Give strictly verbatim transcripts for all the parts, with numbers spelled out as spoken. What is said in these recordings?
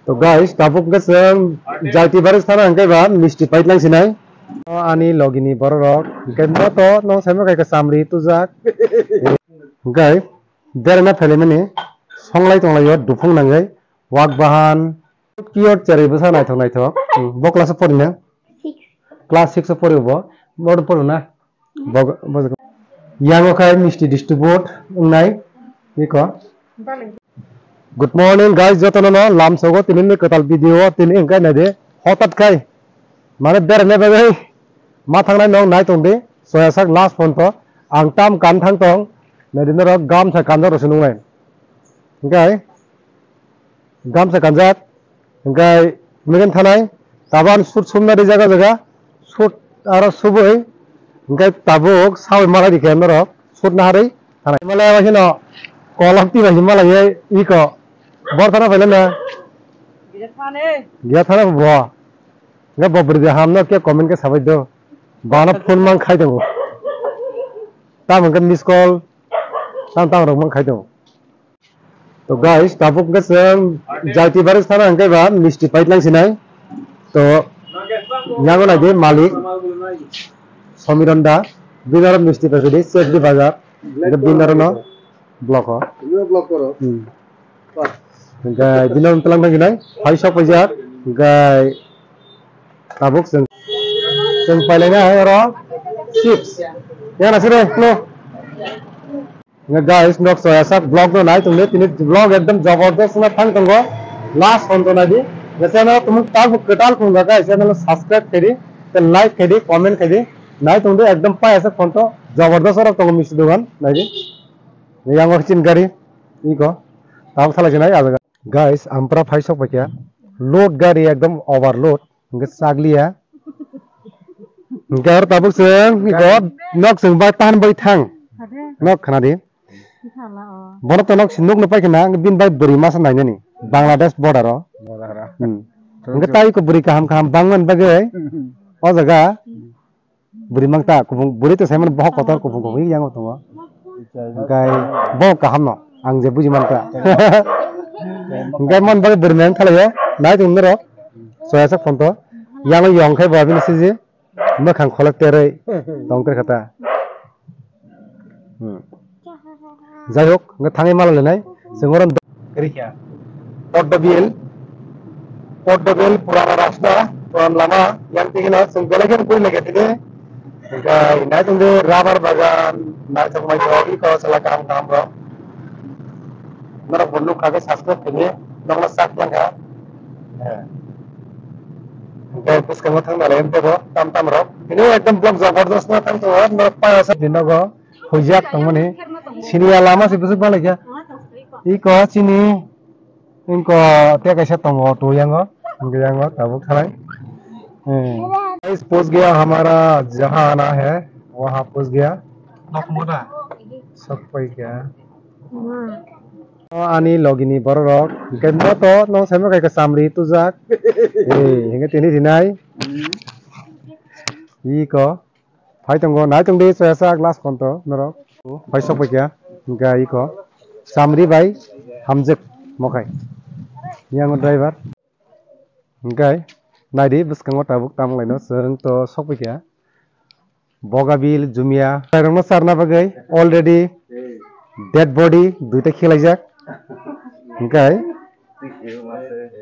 To guys, tabuk hwnkhe chwng Jaitibari sana hwnkhe ba misti paitlang sinai. O ani logini bororok hwnkhe moto no saimo khe chamri tujak. Hwnkhe berana phaimani songlai tonglaio duphung nangwi wak bahan pure cherry bwsa naithok naithok. Hmm, bo class o porina? Class six o pori bo. Bo pori na? Bo, bo, yango khai misti distribute wngnai. Iko. Good morning guys, jotono no lamsogo tini ni kwtal video o tini wngkha naidi hotat khai mane berane bagwi ma thangnai nong nai tong di soya sak last phone to ang tam kan thang tong naidi norok gamsa kanjak rw se nungnai hwnkhe gamsa kanjak. Hingkai migen thanai, taban sut sumna rijak o jaga, sut aro subui, hingkai tabuk sawi malai rikhe norok, sut naharwi thanai. Malai abo hino kolok tibai malai iko, bor thana pailana. Giya thana bo. Hingkai bo bwrwi hamno khe comment khe sabai do. Bana phone mang khai tongo. Tamo hingke miss call, tam tam rok mang khai tongo. To guys, tabuk hwnkhe chwng Jaitibari sana hwnkhe ba misti paitlang sinai. To yango naidi malik Somiron da, bini aro misti paisadi Chepdi bazar, hwnkhe bini aro no block o. Block koro. Hmm. Hwnkhe bini aro tlang thang sinai, hai sok paijak, hwnkhe tabuk chwng, chwng pailainai oro chips. Yang nasire no. Nga guys, nok soya sak vlog no nai tongdi, tini vlog ekdom jabardast na thang tongo, last hwn to naidi. Nga channel tumung tabuk kwtal khung ga guys, channel subscribe khaidi, tei like khaidi, comment khaidi, nai tongdi ekdom paya sak phone to jabardast oro tongo misti dogan naidi. Yang wak chin gari, iko, tabuk salai sinai ajaga. Guys, ampra phai sok paikha, load gari ekdom overload. Hingke chakliya. Hingke aro tabuk chwng iko nok chwng bai tahan bai thang. Nok khna di. Bono to nok si nukno paikha na, bin bai bwrwi masa nainani. Bangladesh border o. Hmm. Hingke tai iko bwrwi kaham kaham bangmani bagwi. O jaga bwrwi mangta kubung, bwrwi to saiman bohok kotor kubung kubung yang tongo. Hingke bohok kaham no. Ang je buji mankha. Hingke mon bagwi bwrwi mang thalaio. Nai tong norok. Soya sak phone to. Yang yong khai bo abini siji. Mwkhang kholok teroi. Tong ter khata. Hmm. Jai hok, hingke thangwi mala lenai. Chwng oro rikha. Poddobil. Poddobil purana rasta, puran lama. Yang tigino chwng belai kheno bui lege tini. Hingke nai tongdi rubber bagan, naithok maithok, iko chwla kaham kaham rok. Norok bo nukha khe subscribe khaidi, nokno sak yang kha. Hingke bwskango thang nalai tebo tam tam rok. Tini ekdom vlog jabardast no thang tongo, norok paya sa di nogo, huijak tongmani. Siniya lama se bwswk balaikha. Iko chini. Inko tei kaisa tongo auto yango, hingke yango tabuk thalai. Hmm. Guys, pos gaya hamara jahan aana hai, wahan pos gaya. Sok pai kha. O ani logini bororok, hingke moto no saimo khe chamri tujak. Eh, hingke tini rinai. Iko. Phai tongo, nai tongdi, soya sak last phone to norok. Phai sok paikha, hingke iko. Chamri bai hamjak mokhai. Yang driver. Hingke naidi bwskango tabuk tamlaino chwng to sok paikha. Bogabil, Jumia. Tairokno charna bagwi already dead body duita khilaijak. Hingke.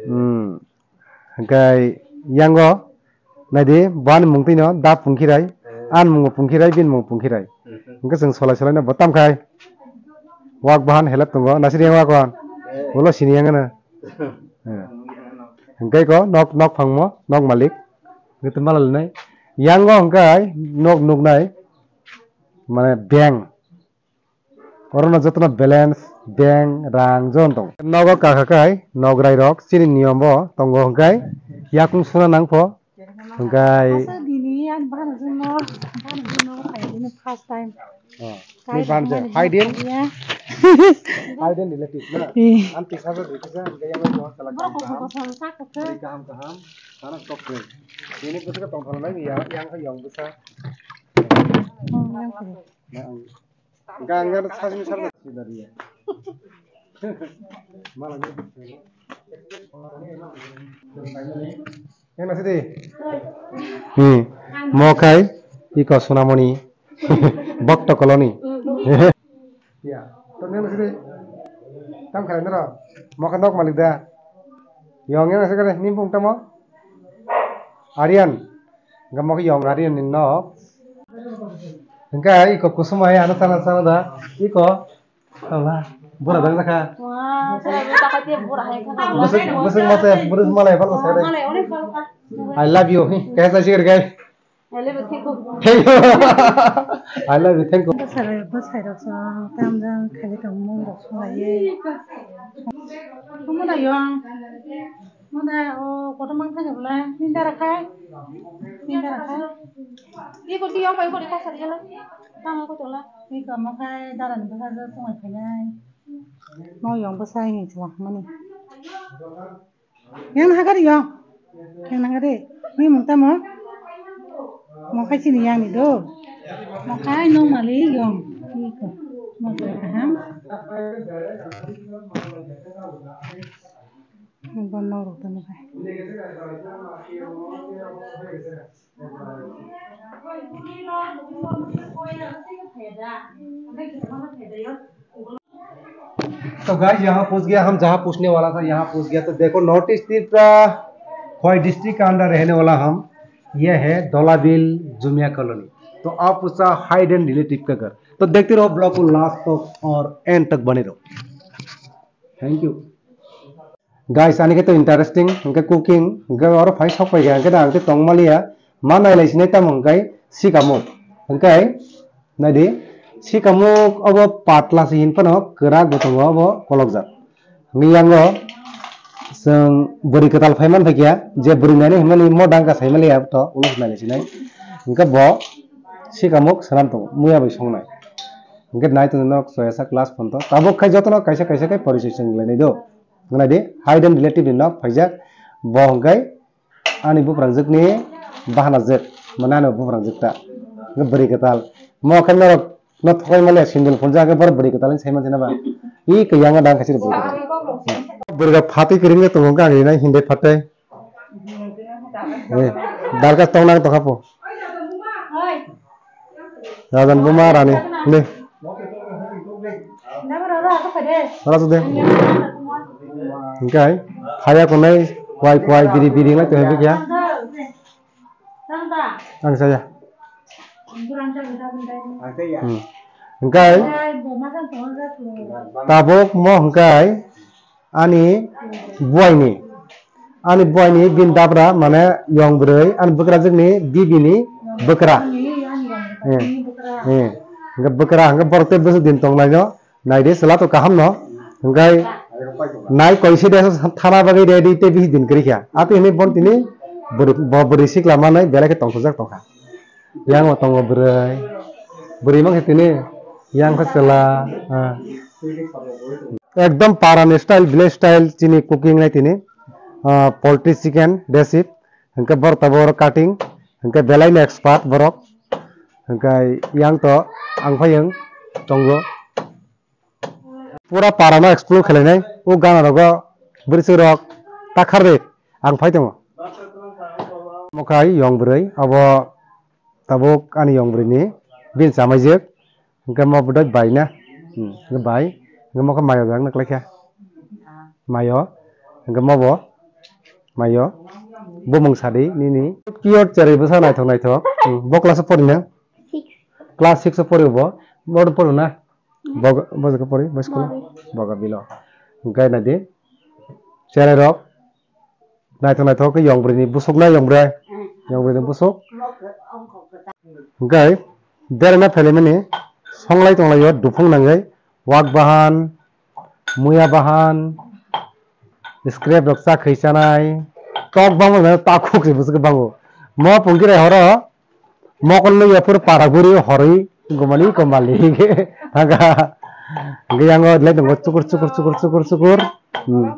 Hmm. Hingke yango naidi, bo ani mung twino da Pungkhirai, ani mung bo Pungkhirai, bini mung Pungkhirai. Hingke chwng solai solai no bo tamkhai. Wak bahan helep tongo, nasiri yang wak bahan. Ulo sini yang na. Hingke ko nok, nok phangmo, nok malik. Hingke tei mala linai. Yango hingke nok nuknai. Mane bank. Orono jotono balance, bank, rang, joto tongo. Nogo kakha kai, nograi rok, chini niyom bo tongo hingkai, yakung suna nang pho, hingkai. Asa dini ang bana jono, bana jono khaidi first time. Oh, kai ni bana jono, hai din? Hai din relative na? Eh. Ang tisa sa dui tisa, hingkai yang mo sala kaham kaham. Kaham kaham, sana tok ni. Ini pun ka tong thang nai, yang, yang ka yang bisa. Oh, yang ka. Gangan sasmi sarna sidariya. Malah ni. Yang nasi di? Hmm. Mo khai iko Sunamoni. Bokto koloni. Ya. To yang nasi di? Tam khalai nero. Mo khan nok malik da. Yong yang nasi kare nimpung tamo. Aryan. Gamo ke yong Aryan ni nok. Engka iko kusuma ya ano sana sana da. Iko. Tala, bura dang jakha. Wah, saya minta kau tiap bura hai kan. Busuk, busuk mate, bura malai, bala sare. Malai, onek bala ka. I love you. Hi, kaisa sir gai. I love you, thank you. Thank you. I love you, thank you. Bwsai, bwsai rok song, tam jang, khali tong mung rok song lai ye. Omo da yong. Mane o kotor mang thani bwlai, nini dara khai. Nini dara khai. Iko tiyong bai iko di kasar jela. Tamo ko tola. Iko mo khai dara ni bwsa jo song phainai. Mo yong bwsa ni chwla mani. Yang na hagari yong. Yang na hagari. Ni mung tamo. Mo khai chini yang ni do. Mo khai nong mali yong. Iko. Mo khai kaham. Nokbar nok rok tamo khai. तो गाइस, यहाँ पहुंच गया हम, जहाँ पहुंचने वाला था, यहाँ पहुंच गया। तो देखो, नॉर्थ ईस्ट त्रिपुरा, खोवाई डिस्ट्रिक्ट का अंडर रहने वाला हम। यह है धोलाबिल जुमिया कॉलोनी। तो आप उसका हाइड एंड रिलेटिव का घर। तो देखते रहो ब्लॉग को लास्ट तक और एंड तक बने रहो। Thank you. Guys, ani khe to interesting, hwnkhe cooking, hwnkhe oro phai sok pai kha, hwnkhe da ang tei tong maliya, ma nailai sinai tamo hwnkhe sikamuk, hwnkhe naidi, sikamuk obo patla se hin phano kwrak bo tongo obo kolokjak. Hwnkhe yango chwng bwrwi kwtal phai man phaikha, je bwrwi nainai hinmani mo dangka sai maliya to ulo nailai sinai, hwnkhe bo sikamuk swnam tongo, muya bai songnai. Hwnkhe nai tongwi nok soyasa class phone to, tabuk khai jotono kaisa kaisa khe porichoi chwng lainai do. Nai di, hidden relative ni nok phaijak, bo hwnkhe ani buprangjwkni bahanajwk, mane ani buprangjwk ta. Hwnkhe bwrwi kwtal. Mo khe norok no thokai maliya sindil phunjak, hwnkhe borok bwrwi kwtal hinwi sai manse na ba? I kwyango dang khaisir bwrwi kwtal. Bwrwi kwtal phatwi kwrwngwi tongo hwnkhe ang rinai hindai phatai. Eh, darkha tong nang tongkha po. Rajan buma rani. Ne. Ora tu de. Hingkai, khaya konai, kwai kwai, biri biri ngai tu hebi kya. Ang saya. Hmm. Hingkai, tabuk mo hingkai, ani buaini, ani buaini bin dabra mane yong bwrwi, ani bwkrajwkni bibini bwkra. Eh, eh. Hingke bwkra hingke borok tei bwswk din tonglaino, naidi chwla to kaham no, hingke nai koise de thana bagwi ready tei bisi din kwrwi kha. Ati hinwi bon tini bwrwi, bo bwrwi sikla manwi belai khe tongthokjak tongkha. Yang bo tongo bwrwi. Bwrwi mankhe tini yang khe chwla, ah. Ekdom parani style, village style chini cooking nai tini. Ah, poultry chicken, desi. Hingke borok tabuk oro cutting. Hingke belai no expert borok. Hingke yang to ang phai ang tongo. Pura para no explore khlainai. O gana rogo bwrwi rok takhar de ang phai tongo. Mokhai yong bwrwi abo tabuk ani yong bwrwi ni bin chamaijak. Hingke mo bwdai bai na. Hmm, hingke bai. Hingke mo khe mayo jak na kwlai kha. Mayo. Hingke mo bo. Mayo. Bumung sadi nini. Pure cherry bwsa naithok naithok. Hmm, bo class o pori na? Six. Class six o pori bo. Bo pori na? Boga, boga pori, bo school? Boga. Boga bilo. Hingke na di. Cherry rok. Naithok naithok khe yong bwrwi ni bwswk na yong bwrwi. Yong bwrwi ni bwswk. Hwnkhe beraina phailaimani songlai tonglaio duphung nangwi wak bahan, muya bahan, scrap rok cha khwi chanai, tok bangma takhuk se bwswk bango. Mo pungkhe horo. Mokol no yaphur para guri horwi gumani komali thangkha. Hingke yango le tongo chukur chukur chukur chukur chukur. Hmm.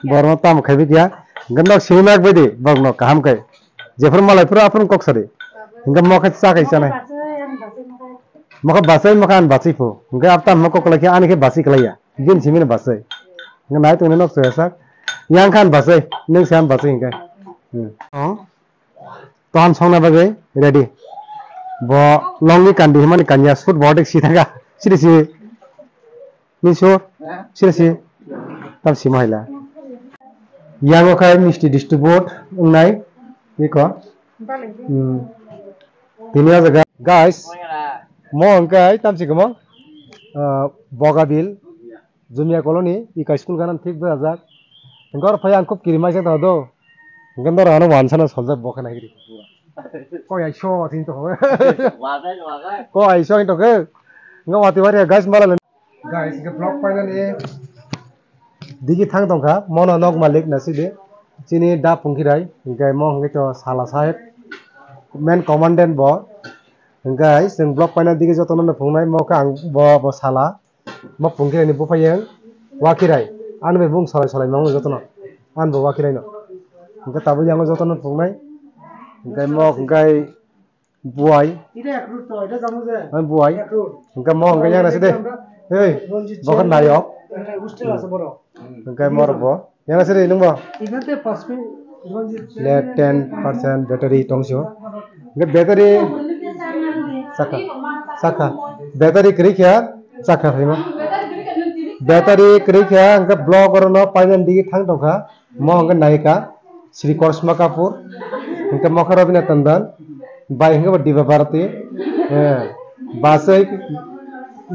Borno tamo khaibi kya. Hingke nok sinimak baidi borok no kaham kai. Jephur malai phuru aphuru kok sari. Hingke mokhe cha kai chanai. Mokhe bachai mokhe an bachai phu. Hingke apta mokok kolai khe ani khe bachai kolai ya. Gin simino bachai. Hingke nai tongni nok soya sak. Yang khan basai, nung sam basai hingkai. Hmm. Oh. Tohan songna bagwi ready. Bo longni kandi himani kanya sut bo dek si thanga. Siri si. Ni sur. Siri si. Tam si mahila. Yang okai misti distribute nai. Niko. Hmm. Tini aja ga-, guys. Mo hingkai tam si kamo. Ah, Bogabil. Jumia Colony, Ika School ganam thik berajak. Hingke oro phai ang khub kirimaijak tong do. Hingke norok ano wansana soljak bo khe nai kiri. Koi ai so tin to. Wagai, wagai. Koi ai so tin to khe. Hingke wati wari guys mala le. Guys, hingke vlog painani digi thang tongkha, mono nok malik na sidi. Chini da pungkirai, hingke mo hingke to sala saheb. Main commandant bo. Hingke chwng vlog paina digi jotono no phungnai, mo khe ang bo, bo sala. Mo pungkirani buphayeng wakirai. Ani bai bung salai salai mango jotono. Ani bo wakirai no. Hingke tabuk yango jotono pungnai. Hingke mok hingke buai. Ani buai. Hingke mo hingke yang nasi de. Hei, bokar nayok. Hingke mor bo. Yang nasi de nung bo. Flat ten percent battery tongsi o. Hingke battery saka, saka. Battery kwrwi khe saka phaima. Battery kwrwi khe hingke vlog oro no painani digi thang tongkha. Mo hingke nayika Sri Karisma Kapoor, hingke mokha Raveena Tandon, bai hingke bo Diba Bharati, eh, basai,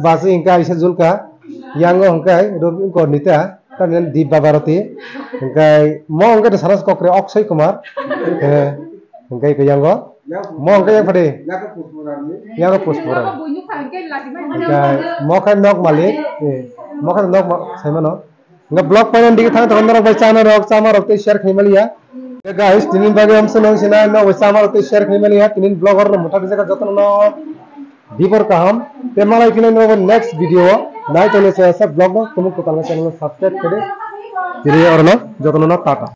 basai hingke aisa julka, yango hingke Ravi Gornita. Tamni Diba Bharati, hingke mo hingke de sana kokre Akshay Kumar, eh, hingke ko yango, mo hingke yang pade, yango puspura, hingke mo khe nok malik, eh, mo khe nok ma-, sai mano, hingke vlog painani digi thang thang norok bai chana rok chama rok tei share khai maliya. Hingke guys, tini bagwi hamsano sina nok bai chama rok tei share khai maliya, tini vlog oro motha bijaka jotono. Dibor kaham. Te malai philai nobo next video o. Nai tole se sa vlog no tumuk kwtal channel no subscribe kede. Tini orono jotono no tata.